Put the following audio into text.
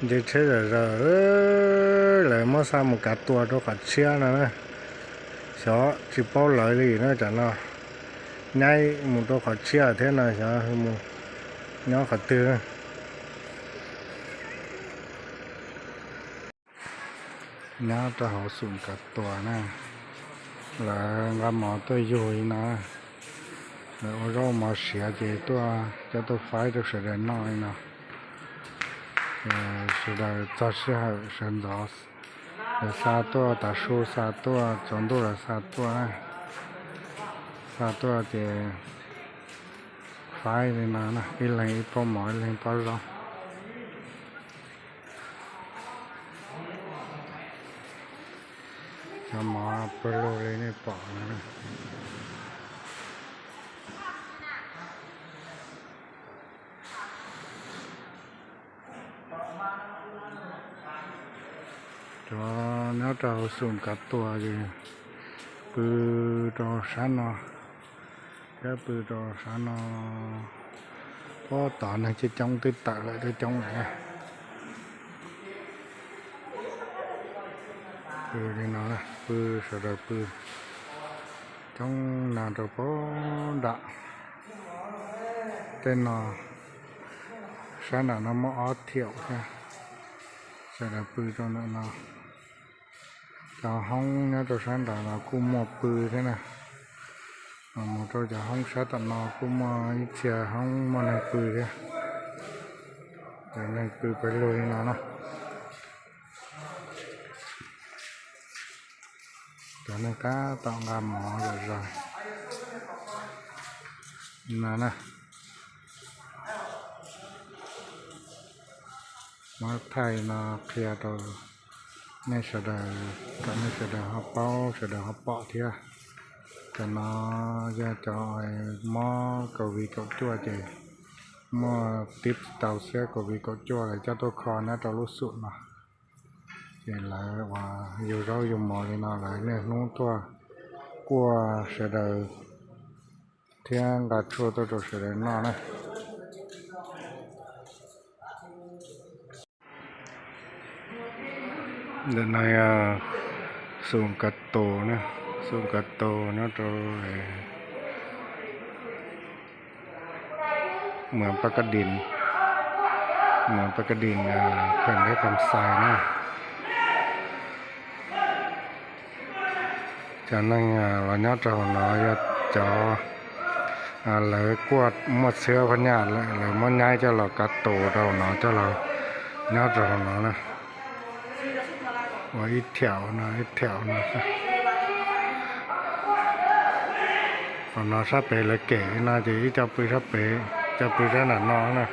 Nce tsheb zom zaws, lawv muab xa mus kav tua rau qhov tshiab no na. Xyov tsis paub lawv li na, tam no nyaib mus rau qhov tshiab thiab no, xyov mus nyob qhov twg. Nyob rau hauv xum kav tua na, lawv nqa mov tuaj yug li no, lawv ua zaub mov siav ces tuaj coj tuaj faib rau sawv daws noj li no. Sawv daws txog sij hawm sawv ntxov, lawv xa tuaj, tav su xa tuaj, tsaus ntuj lawv xa tuaj, xa tuaj ces faib li no, ib leeg ib pob mov ib leeg pob zaub. Cov mov pawg lug li nej pom no. Cov nyob rau xum kav tua es pw rau sab no, thiab pw rau sab no. Puag tod neeg coob coob twb tawm lawm, twb coob lawm na. Pw li no, pw sawv daws pw coob no rau puag nram. Tej no, sab nram no muaj ob thiaum thiab, sawv daws pw rau ntawm no. Cov hoob nyob rau sab nram los kuj muaj pw thiab na. Mus rau cov hoob sab tom no kuj muaj ib txhia hoob muaj neeg pw thiab. Cov neeg pw pawg lug li no na. Cov neeg tab tom nqa mov zom zaws no na. Muab thaij no qhia rau nej sawv daws, kom nej sawv daws ho paub, sawv daws ho pom thiab. Cov no yog cov mob COVID kaum cuaj ces muaj tib tau xiab COVID kaum cuaj lawv coj tuaj kho nyob rau lub xum no. Ces lawv uas yug zaub yug mov li no lawv niaj hnub tuaj kuaj sawv daws thiab nqa tshuaj tuaj rau sawv daws noj na. Ntawm no yog xum kav tus, xum kav tus nyob rau Muas Paj Kab Dis, Muas Paj Kab Dis, kham deb kham xais na. Cov neeg los nyob rau hauv no yog cov lawv kuaj muaj txhiab phab nyaj lawm, lawv muab nyaib coj los kav tus rau hauv no coj los nyob rau hauv no na. Ua ib thiaum no, ib thiaum no. Hauv no sab pem lawv kem no ces ib co pw sab pem, co pw sab nram no na.